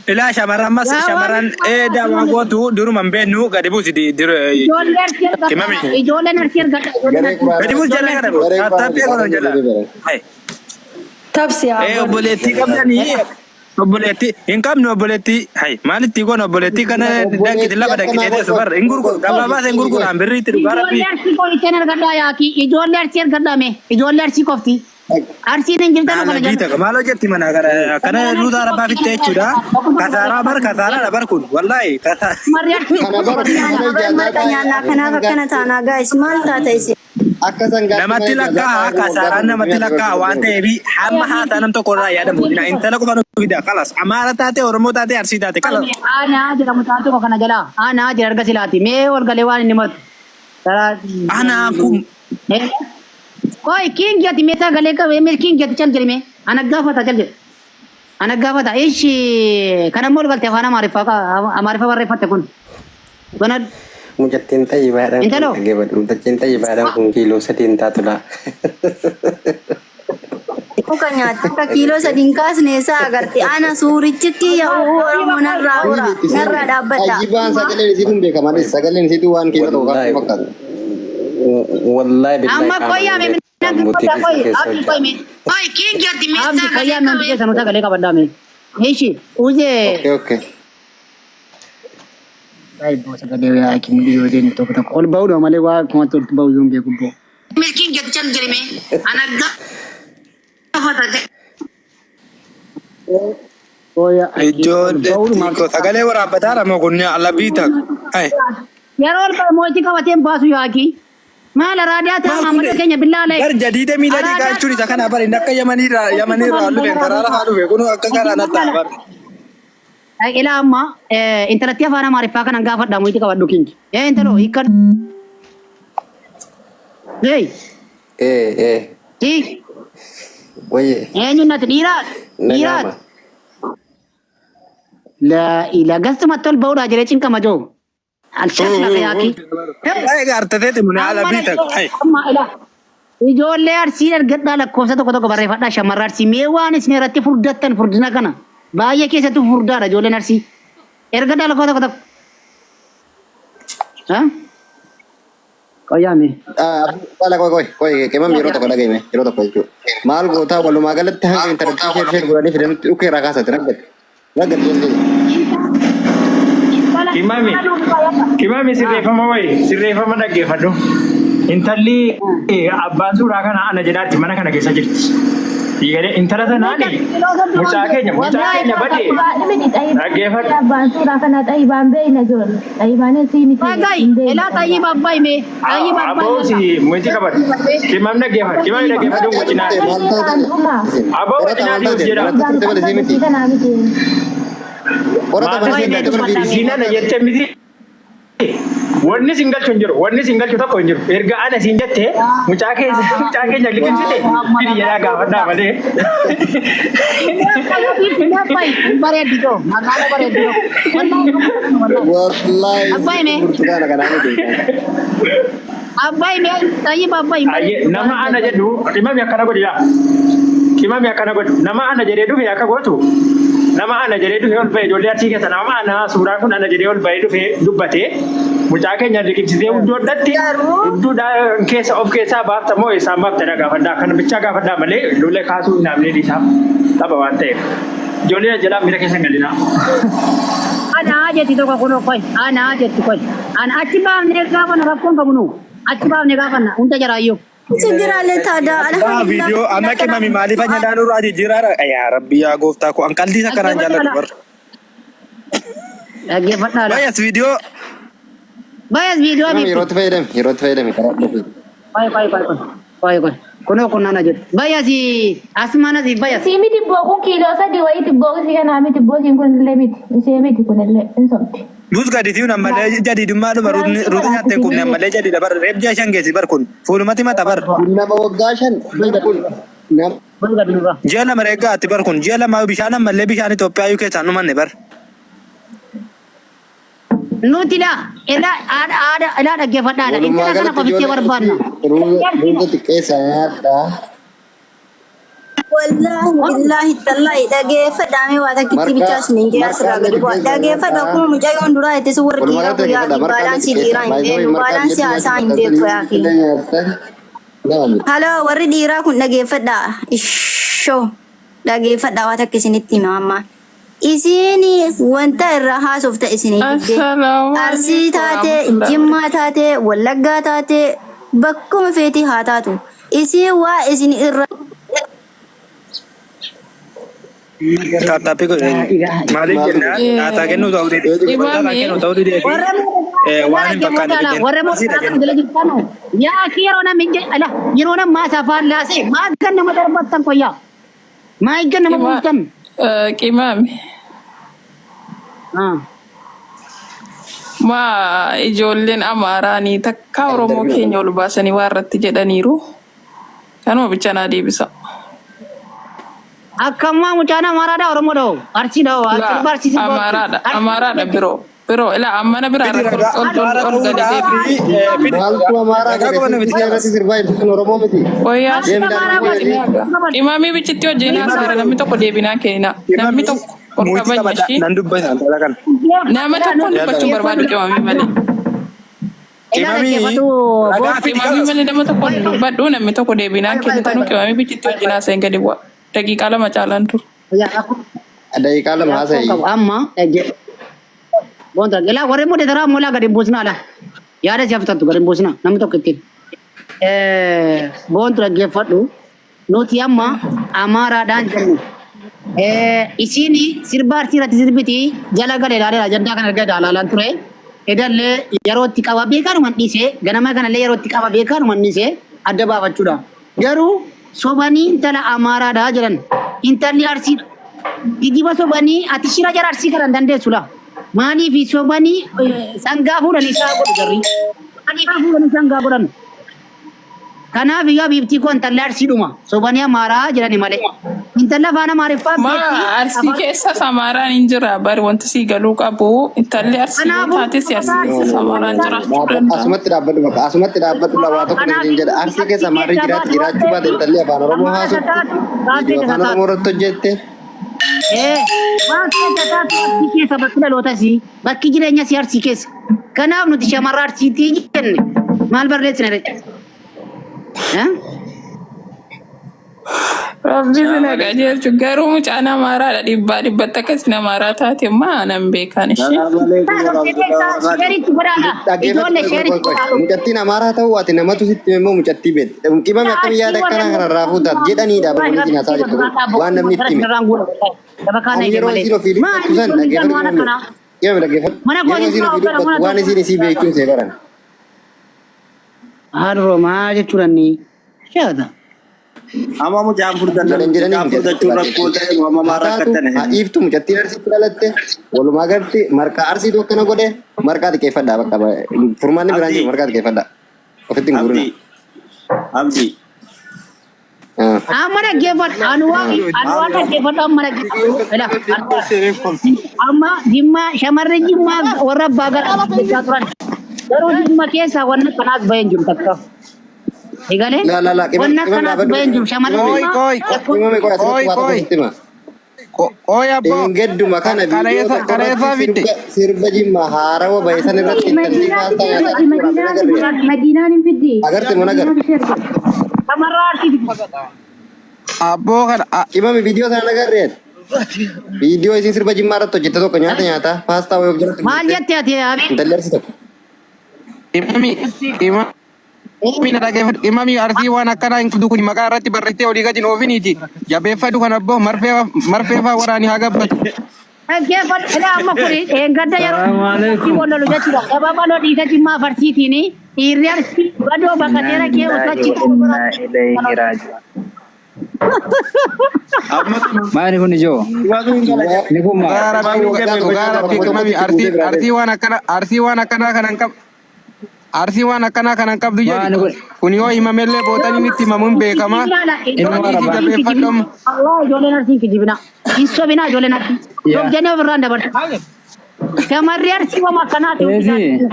Ilaa shamarran mas shamarran eedaa waa gootu duruma hin beeknu gadi buusi Ijoollee arsii argadha. Kimami. Ijoolleen arsii argadha. Ijoolleen Garee arsii. Gadi buusi jala kana Garee taappii godhan jala. Hai. Tabsi haa Ee godhu. obboleettii qabdanii obboleettii hin qabnu obboleettii hai maalitti goona obboleettii kana dankiti lafa dankitee teessu barra hin gurguru gabaabaas hin gurguraan birriitti dhugaa rabbii. Ijoollee arsii qoricheen argadhaa yaaki. Ijoollee arsii argadhaa mee. Ijoollee arsii qofti. Arsiin hin jirtan kana Haala jala. biita maal hojjetti mana kana akkana ruutaa rabbaa fitte jechuudha. Kasaaraa bar kasaaraa bar kun wallaahi kasaa. Marri arsii. Kana bara Bara marqa nyaannaa kanaaf akkana taanaa gaayis maal taata isin? Akka sangaatti Namatti lakkaa kasaaraan namatti lakkaa waan ta'eef hamma haasaa nam tokko irraa yaadamu. Intala qofa nu fida kalas Amaara taate Oromoo taate Arsii taate kalas. Aanaa jedhamu taatu tokko kana jala. Aanaa jira erga silaati. Mee ol galee waan inni matu. Anaa kun Koi king jati mee sagalee qabe mee king jati cal jedhi mee. Ana gaafata cal jedhi. Ana gaafata ishi kana immoo ol galte afaan Amaariffaa Amaariffa barreeffatte kun. Bana Mucattiin xayyibaadhaan kun Intalo. dhageeffadhu. Mucattiin xayyibaadhaan kun kiiloo 3 hin taatu laa. Muka nyaatti akka kiiloo 3 hin kaasne isaa agarte. Ana suurichi kiyya uu Oromoo narraa hora. Narraa dhaabbadha. Xayyibaan sagaleen isiitu hin beekama. Sagaleen isiitu waan kiiloo tokko Wallaahi kaasuu fakkaata. wallaahi billaahi Amma qaama qoyyaa mee hin minna beekamu qoyyaa butikii qoy keessa abdi hojjeta. qoy mee. Qoy king jati mee abdi qoyyaa mee hundi keessanuu sagalee qabadhaa mee. Ishi uzee. Okay, okay. Ay boo sagalee yaa kimi dhiyoo jennu tokko tokko ol ba'uudha malee waa akkumatti ol ba'u iyyuu hin beeku boo. Milkiin gadi cal jedhi mee. Ana gaafata. Booya ol Ijoollee ba'uudhumaaf xiqqoo sagalee waraabbataa moo kun alabii ta'a. Hai. Yeroo ol ba'e mootii qabateen baasu yaaki. Maal araadaa ta'a Maal kun maamiloo keenya billaa alee. gar jadiida miila dhiqaa Araadaa jechuun isa kana bari akka yamaniirraa yamaniirraa dhufe karaa lafaa dhufe kun akka karaa nattaa bari. Ilaa amma intalatti afaan Amaariffaa kanan gaafadha mootii qabadhu kinki. Ee intalo hiikkan. Hey, Ee ee si wayye eenyuun natti dhiiraat dhiiraat. nagaama. La ila gastumatti ol ba'uudha jedhee cinqama joo. Alshakla yaaki. Egaa artateeti mun Amma alabii ta'a. Hai. amma ila ijoollee arsii argadhaa lakkoofsa tokko tokko barreeffadhaa shamarra arsii mee waan isin irratti furdattan furdina kana baay'ee keessattuu furdaadha ijoolleen arsii ergadhaa lakkoofsa tokko tokko. Ha? Qoyyaa mee. Dhala qoy qoy qoy qimam yeroo tokko dhagahime yeroo tokko jechuudha. Maal gootaa walumaa galatti hanga intalattii ishee ishee godhanii fidanutti dhukkee irraa kaasati raggate. Raggate jennee. Kimami, kimami sirreeffama wayi, sirreeffama dhaggeeffadhu. Intalli abbaan suuraa kana ana jedhaatti mana kana keessa jirti. Diigalee intala sanaani mucaa keenya mucaa keenya bade dhaggeeffadhu. Abbaan suuraa kana xayyibaan beeyna ijoollee. Xayyibaan sii miti Bagay, hin beeyna elaa xayyibaan. xayyib abbay mee, xayyib abbay Aboo si lalla. mucii qabadhu. Kimam dhaggeeffadhu, kimami dhaggeeffadhu wacinaa. Maal taate? Aboo Qorata wacinaa maal siif taate? jedha. Qorata turte malee sii miti. Kanaa miti. Qorata Maal malee Qoy sii mee miti. dubbadhaa mee. Isiin ana jette miti. Wanni sin galchu hin jiru. Wanni sin galchu tokko hin jiru. Erga ana siin jette mucaa keessa mucaa keenya liqimsite fidi jedhaa gaafadhaa malee. Abbay, bareeddu joo, magaala bareeddu joo. Wallahi wallahi. Wallaahi Abbay mee, burtukaana kanaa miti. abbay mee, xayyib abbay Ayyee bareeddu. nama ana jedhu qimami akkana godhi yaa. Qimami akkana godhi. Nama ana jedhee dhufe akka gootu. Nama ana jedhee dhufe ol ba'e ijoollee arsii keessa nama ana suuraan kun ana jedhee ol ba'ee dhufe dubbate mucaa keenya liqimsitee hudduu hodhatti Garuu hudduu keessa of keessaa baafta moo eessaan baafta dha gaafadhaa. Kana bichaa gaafadhaa malee lola kaasuu hin dhaabnee dhiisaa tapha waan ta'eef. Ijoollee jalaa miira keessa hin galinaa. Anaa jetti tokko kunoo qoy, anaa jetti qoy. Ana achi baafnee gaafanna rakkoon qabu nu. Achi baafnee gaafanna hunda jaraayyuu. ችግር አለ ታዲያ Yaa አልሐምዱሊላህ viidiyoo amma qimami maaliif anyadhaan irraa jijjiiraadha? Yaa rabbi yaa gooftaa koo an qalbii isa kanaan jaalladhu bar. Dhaggeeffadhaa laa. Bayas viidiyoo Bayas viidiyoo Qimam biiftu. yerootti fayyadami yerootti fayyadami karaa dhufu. Qoy qoy qoy qoy. Qoy qoy. Kunoo kun nana jedhu. Bayasi asumaan asii bayas. Isii miti boo kun kiiloo sadii wayii tibboo isii kanaa miti boo isiin kun illee miti. Isee miti kun illee hin sobdi. Bus gadiitiin ammallee jadiidummaadhuma ruuta nyaattee hin qubne ammallee jadiidha bar reef ji'a shan geessi bar kun fuulumatti mata bar. Kun nama waggaa shan kun nama Bal gadi nurra. Ji'a lama reeggaatti bar kun ji'a lama bishaan ammallee bishaan Itoophiyaa iyyuu keessaan dhumanne bar. Nuti laa ilaa aada aada ilaa dhaggeeffadhaadha. Walumaa Intala kana galatti qofittee ijoollee barbaadna. ruuza ruuza xiqqeessaa nyaadhaa. Wallaahi billaahi tallaahi dhageeffadhaa mee waa takkitti Marqaa bichaa isiniin jira asirraa marqaa gadi bu'aa. xiqqeessaa Dhageeffadha nyaadhaa. akkuma mucayyoon duraa itti sun warri Walumaa dhiiraa galatti kun dhaggeeffadha yaaqii marqaa baalaansii xiqqeessaa. dhiiraa hin Baay'ee beeknu marqaa baalaansii biyyatti haasaa hin nyaachuu beektu yaaqii. illee nyaattan nama miti. Haloo warri dhiiraa kun dhageeffadhaa ishoo dhageeffadhaa waa takka isinitti hima amma. Isiin wanta irraa haasofta isinii dibdee. Assalaamu Arsii alaikum taatee, warahmatullahi Jimmaa taatee, Wallaggaa taatee, bakkuma feetii haa taatu. Isiin waa isin irra Taappii godhe maaliif Maal jennaan taataa kennuu ta'uu dide taataa Imaami kennuu ta'uu didee fi Warra waan hin fakkaanne dhaggeeffadhaadha. fideen Warra asiidha mootummaa jennu. jala jirtanu. Yaa akki yeroo namni ala yeroo nama maasaa afaan laasee maa gan nama darbattan qoyyaa. Maa gan nama Ima buuftan. qimaami. Ah. Maa ijoolleen Amaaraanii takka Oromoo keenya ol baasanii waa irratti jedhaniiru. Kanuma bicha naa deebisa. Akkammaa mucaan Amaaraadha Oromoodha hoo? Arsiidha hoo? Laa Sirba Arsii sirba Amaaraadha Amaaraadha biroo biroo ilaa ammana biraa Fidi irratti ragaa ol ol Amaara ol gadi ta'uudhaa deebi. fi fidi Maaltu amaaraa ragaa godhe qabanne sirbi miti. ishee irratti sirbaa jirtu kun Oromoo miti. Wayyaa Deemi Amaaraa daandii isin godhee. haga. Imaamii bichitti wajjin haasaara namni tokko deebinaa kennina. Namni Qimamii tokko ol muutii kabajna qabadha ishii. nan dubbisa intala kana. Nama tokkoon dubbachuu barbaadu qimamii malee. Ilaa Qimamii dhaggeeffatu ragaa fidi Qimamii malee nama tokkoon dubbadhu namni tokko deebinaa kennitanu qimamii bichitti wajjin haasa'in gadi bu'a. Daqiiqaa lama caalaan turu. Daqiiqaa lama rakkoon haasa'e. qabu amma dhaggeeffatu. Ilaa warri immoo deetaraa ammoo ilaa gadi hin buusnaa alaa. Yaada si haftattu gadi hin buusnaa namni tokko ittiin. Boontu dhaggeeffadhu. Nuti amma Amaaraadhaan jennu. Isiin sirba arsii irratti sirbiti jala gale ilaaleera ajandaa kana erga ilaalaan ture. Edallee yeroo itti qaba beekaanuma dhiise ganama kanallee yeroo itti qaba beekaanuma dhiise adda baafachuudha. Garuu sobanii intala Amaaraadha jedhan. Intalli Arsiidha. Kijiba sobanii ati shira jara Arsii kana hin dandeessu laa. Maaliif sobanii sangaa fuudhanii isaa godhu jarri. Maaliif fuudhanii sangaa godhan? Kanaaf iyyuu abiibtii koo intalli Arsiidhuma. Sobanii Amaaraa jedhani malee. Intalli afaan Amaariffaa Ma beekti. Arsii Afaan keessas Amaaraan hin jira bari wanti sii galuu qabu intalli Arsii yoo Kanaafuu taate si Arsii keessas Amaaraan jiraachuu Dhaabbadhu danda'a. asumatti dhaabbadhu bakka asumatti dhaabbadhu laa waa tokko Kanaaf hin jedha iyyuu arsii keessa Arsii amaarri keessaa jiraatti baatu waan jiraachuu baate ta'eef intalli afaan oromoo Amaara haasofti taatu viidiyoo keessa afaan taatu. oromoo irratti hojjette Ee, waan keessa taatu Arsii keessa bakki dhaloota isii bakki jireenya isii Arsii keessa. Kanaaf nuti shamarra Arsiitii jenne maal barreessina ree? Eh? Rabbi sin haa qajeelchu garuu mucaan Amaaraadha dhibbaa dhibbatti akkasin Amaaraa taate maa nan beekaan ishee. Sheeritti godhaadha. dhaggeeffadhu Ijoollee qoy qoy sheeritti qoy godhaadha. mucattiin amaaraa ta'uu ati namatu sitti hime immoo mucattii beekte qimame akkami yaada akkanaa kanarraa fuutaat jedhaniidha barnoonni haasaa jirtu kun waan namni itti hime ani yeroo isiin ofii dubbattu san dhaggeeffadhu qimame qimame dhaggeeffadhu yeroo isiin ofii dubbattu waan isiin isii beektuun see baran Harroo maa jechuudha inni? Shaata. Amma mucaan furdannan jedhan jedhanii mucaan mucattitti furdachuun rakkoo baate ta'e nu amma haa maal taatu rakkattane. haa dhiiftu mucattiin arsiitti dhalatte walumaa galatti marqaa arsiitu akkana godhe marqaa xiqqeeffadhaa bakka furmaanni biraan Abdii jiru marqaa xiqqeeffadhaa ofitti hin guurina. Abdii Abdii Amma dhaggeeffadhu. Anuwaa anuwaa dhaggeeffadhu amma dhaggeeffadhu. Ila amma jimmaa shamarri jimmaa warra abbaa garaa jechaa turan. Garuu jimma keessaa wanna kanaas baheen jiru takka. Egalee La la la qimam wanna qimam kanaas dhaabadhu baheen jiru shamarri qimami Qoy jimmaa qoy rakkoon qimami qoy asirratti qoy waa tokko qoy sitti hima. qoy abboo Dheengadduma kana viidiyoo kaleessa tokko irratti kaleessa fidde sirba sirba jimma haarawa bahe san irratti intalli Madiinaan paastaa hin nyaataa fiddi, jirtu waraabee Madiinaan hin agarre. fiddi, Madiinaan hin fiddi. Agarte moo nagar? Madiinaan ishee argate. shamarra arsiiti. abboo kana Qimami viidiyoo sana nagarreen. Viidiyoo isiin sirba jimmaa irratti hojjette tokko nyaata nyaataa paastaa wayii of jalatti Maal guurtee jette ati Abiy? intalli arsii tokko. qimami qimami na dhageeffadhu qimami arsii waan akkanaa hin qabdu kun maqaa irratti barreessitee olii gadi hin oofiniiti jabeeffadhu kan abboo marfee marfee faa waraani haa gabbatu. Dhaggeeffadhu. Ilaa amma kuni dheengadda yeroo Salaamu arsii alaikum. wal lolu jechuudha. Sababa lol dhiisa jimmaa farsiitiin Dhiirri Arsii badoo baqateera kee osoo achi Innaa ta'u innaa ilayhi raaji'uun. Maali kun ijoo? Ni kun Dhugaa maal? rabbii dhugaa rabbii qimami arsii arsii waan akkana arsii waan akkanaa kanan qab arsii waan akkanaa kanan qabdu jedhi. Maali kun? Kun yoo himamellee bootanii nitti himamuun beekama. Ilmoo Dhiisii arabaa. jabeeffadhu amma. Allah ijoolleen Arsiin kijibina. Hin sobinaa ijoolleen Arsii. Yaa. Sobdanii ofirraan dabarsu. Shamarri Arsii wama akkanaati hundi Eesi. isaanii.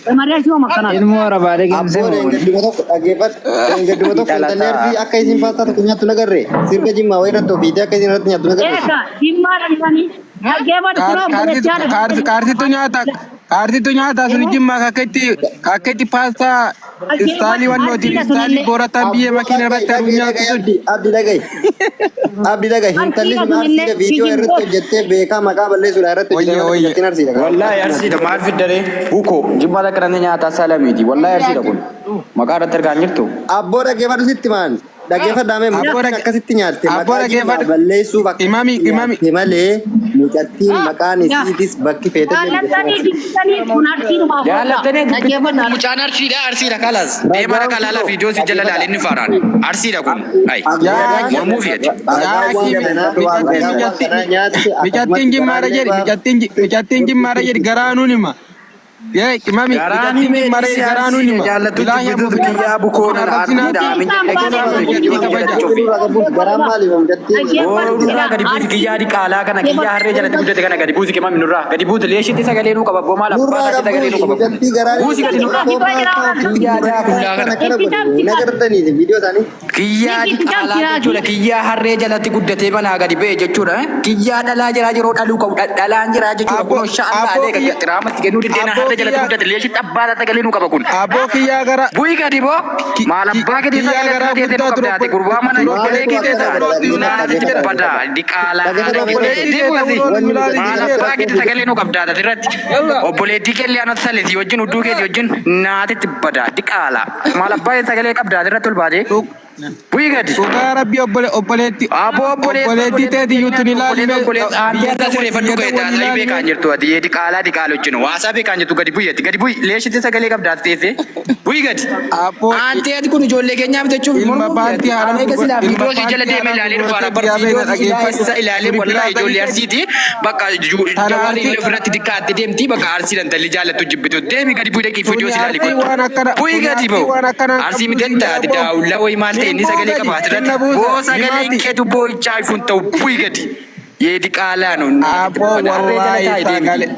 Shamarri Arsii wama akkanaati. Ilmoo arabaa liqimsee Abboo moo kun? deengadduma tokko dhaggeeffadhu. Deengadduma tokko intalli Arsii akka isin paastaa tokko nyaattu nagarre. Sirba Jimmaa wayii irratti ofiitee akka isin irratti nyaattu nagarre. Eeka jimmaadha jedhanii dhaggeeffadhu kunoo obboleettii haadha Kaartittu nyaata kaartittu nyaata sun jimmaa kakketti kakketti paastaa istaalii dhaggeeffadhu wannootiin Arsiidha istaalii sunillee. boorataan biyyee Abboo makiina dhagahi irratti arguu dhagahi nyaattu dhagahi sun. Abdi Abdi dhagahi. Abdi dhagahi intalli Arsiidha sun sunillee Arsiidha viidiyoo irratti kijibdoota. hojjettee beekaa maqaa balleessuudha irratti hojjetame Wayye malee wayye. mucattiin Arsiidha kan Wallahi arsiidha maal fiddaree buko jimma takka namni nyaataa salamiiti wallahi arsiidha kun maqaa irratti argaa hin jirtu. Abboo dhaggeeffadhu sitti maan dhaggeeffadhaa mee Abboo mucattiin dhagge akkasitti nyaatte abboo maqaa jimmaa dhaggeeffadhu balleessuuf imami akkasitti imami nyaatte malee mucattiin maqaan Yaa. isiitis bakki feetellee mucattiin Jaallattanii Arsiidha. jibbitanii kun Arsiidhuma afoodha. Jaallattanii Dhaggeeffadhu. mucaan arsiidha arsiidha kalas deema Ragaan raqa laalaa kunoo viidiyoo si jala laale dhaggeeffadhaa. inni faaraan arsiidha kun ay yaa Ragaan mormuu fi ati. ragaan waan akimi kanaa micattiin ragaan waan micattiin kanaa nyaatte micattiin akkasumatti jimmaadha garaan jedhi baaf micattiin micattiin jimmaadha jedhi garaanuun hima. Yee qimami Garaan micattiin himee jimmaadha dhisi jedhi garaanuun arsiidha hima. jaallattu Bilaahi jibbituutu abboo kiyyaa bukoonan arrabsinaa arsiidha amin Keessaan jedhe baanee dhaggeeffatu kun viidiyoo si jala kijibdoota. cufi. Garaan maaliif mucattiin Dhaggeeffadhu Nurraa silaa gadi buusi Arsii. kiyyaa diqaalaa kana kiyyaa harree jalatti guddate kana gadi buusi qimami nurraa gadi buuti leeshitti sagalee nuu qaba maal abbaa nurraa isaatti sagalee nuu qabbuusi qaba mucattii garaan buusi gadi nurraa rakkoo paastaa ofii kiyyaa daakullaa kana kana akkana Itti godhu cabsi hin qaba. agartaniiti viidiyoo isaanii. Kiyyaa Miki itti cabsi diqaalaa raajii. jechuudha. Kiyyaa harree jalatti guddatee manaa gadi ba'e jechuudha. Kiyyaa dhalaa jiraa yeroo dhaluu qabu dhalaan jiraa jechuudha. Abboo Kunoo sha'an abboo laalee kiyya xiraamatti kennuu diddeenaa abboo harree jalatti kiyya guddate leeshitti abbaa laata galee nuu qaba kun. abboo kiyyaa gara Bu'ii gadi boo ki maal ki abbaa keetii kiyyaa sagalee garaa asirra teessee nu guddaa qabdaate gurbaa mana obboleettii obbolee Maalitu keetii akkana taate godha dhaggeeffadhaa naatitti dhaggeeffadhaa badaa diqaalaa haadha dhaggeeffadhaa keetii obboleettii deemu kee asi ta'uu wanni nu mucattiin maal ilaalii abbaa jedha. keetii sagalee nu qabdaate asirratti obboleettii keellee anatti saleessi wajjin hudduu keetii wajjin naatitti badaa diqaalaa maal abbaa keetii sagalee qabdaate irratti ol baatee bu'ii gadi. Dhugaa rabbii obbole obboleetti Aboo obboleessa obboleettii obboleessa teeti iyyuu tun ilaali obboleessa mee obboleessa aantii biyya har'a ta'uu sirreeffadhu biyya ga'e ta'uu taasisa ilaali beekaan mee. jirtu ati yee diqaalaa diqaala wajjin waasaa beekaan jirtu gadi bu'i ati gadi bu'i leeshitti sagalee qabda as teessee bu'i gadi. Abboo Aantii ati kun ijoollee keenyaaf jechuuf ilma mormuu fi paartii ati haaraa aan eega silaa ilma viidiyoo si jala paartii deeme haaraa ilaalee dhufaara gurguratee bar biyyaa viidiyoo beekna si ilaa dhaggeeffadhu. isa ilaalee Turi wallahi biraa ijoollee ta'ii arsiiti bakka tana jawaari artii illee ofirratti diqqaatte deemti bakka arsii dantalli jaallattu jibbitu deemi gadi bu'i dhaqii tuni viidiyoo si ilaalii artii kottu waan akkana bu'i tuni gadi artii ba'u waan akkana hin arsii qabdu miten siin taate abboo. daawulla wayi maal ta'e inni Hin sagalee buugadi qaba asirratti kenna boo buusa sagaleen limaati. keetu boo'ichaa ifuun ta'u bu'i gadi yeedi qaalaa no naatitti Abboo bada harree jala wallaahi taa'e deemiti. sagalee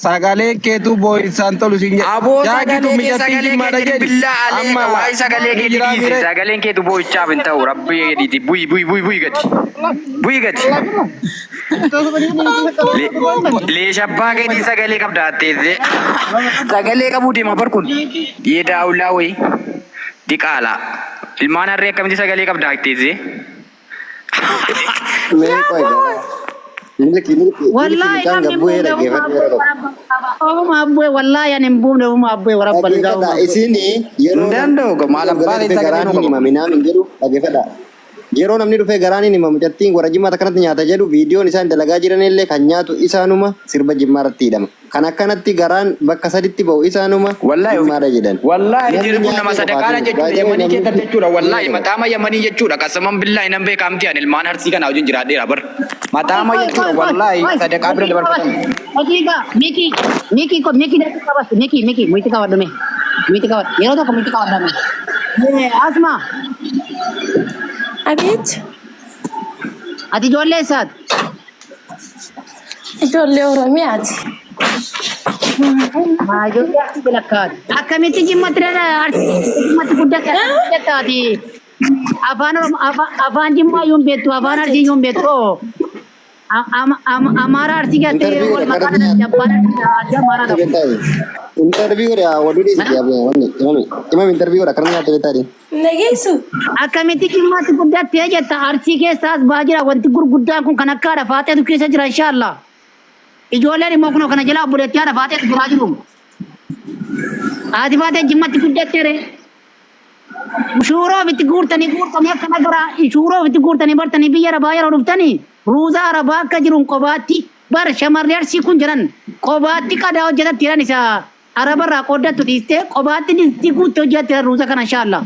sagaleen keetu boo'isaan tolu siin jedhe. Aboo Jaakitu sagalee kee mijattiin sagalee kee jimmaadha jedhi jedhi. billaa alee Amma waa'ee sagalee ni keeti jiraa dhiisi mire. sagaleen keetu boo'ichaaf hin ta'u rabbi gadiiti bu'i bu'i bu'i bu'i gadi bu'i gadi. Leesha abbaa keetii sagalee qabda atteessee sagalee qabuu deema bar kun yee daawulaa wayii diqaalaa ilmaan harree akkamitti sagalee qabda atteessee. Mee qoy garaa. Milki milki milki Wallahi mucaan namni hin gabbu'ee buufne ofuma dhaggeeffadhu yeroo abbee tokko. warabba. Ofuma abbee wallahi ani hin buufne ofuma abbee warabba ligaa Dhaggeeffadhaa ofuma abbee. isin yeroo Hin namni danda'u maal dhufee abbaan dhufee sagalee garaan nuu hin qaba. himaminaa hin jedhu dhaggeeffadhaa. Yeroo namni dhufee garaan hin himamu mucattiin warra jimmaa akkanatti nyaata jedhu viidiyoon isaan dalagaa jiran illee kan nyaatu isaanuma sirba jimmaa irratti hidhama. Kan akkanatti garaan bakka saditti ba'u isaanuma Wallahi jimmaadha jedhan. wallahi Namni jirri kun nama nyaatee sadaqaadha qofaati. jechuudha Baay'ee yamanii namni keessatti jechuudha wallahi ni mataama yamanii jechuudha qasaman billahi nan beekamti ani ilmaan arsii kana wajjin jiraadheera bar mataama Qoy qoy jechuudha qoy qoy wallahi qoy sadaqaa bira daqiiqa dabarfatan. qabas daqiiqa miki miki ko miki daqiiqa qabas miki miki muyti qabadhu mee muyti qabadhu yeroo tokko muyti qabadha mee asma Abeet ati ijoollee eessaati ijoollee Oromiyaati. Haa ijoollee arsii lakkaati akkamitti jimmatti dhala arsii jimmatti guddatte guddattaati afaan oromoo afaan jimmaa yuun beektu afaan arsii yuun beektu Amaara arsii gattee Interview wal godhe maqaa akkana abbaan arsii amaaraa qabu. beektaa. Interview godhe waduu dhiisi wanni imami imami interview godhe akkana nyaata beektaa. Nageessu Akkamitti jimmaatti guddattee jetta arsii keessaas baa jira wanti gurguddaan kun kan akka haadha faaxeetu keessa jira inshaallah. Ijoolleen immoo kunoo kana jala obboleettii haadha faaxeetu jiraa jiru. Haati faaxee jimmatti guddatteere. Shuuroo ofitti guurtanii guurtanii akka nagaraa shuuroo ofitti guurtanii bartanii biyya arabaa yeroo dhuftanii ruuza arabaa akka jiruun qobaatti bar shamarri arsii kun jedhan qobaatti qadaa hojjetatti jedhan isa Arabarraa qooddattu dhiistee qobaatti distii guuttee hojjatte ruuza kana inshaallah.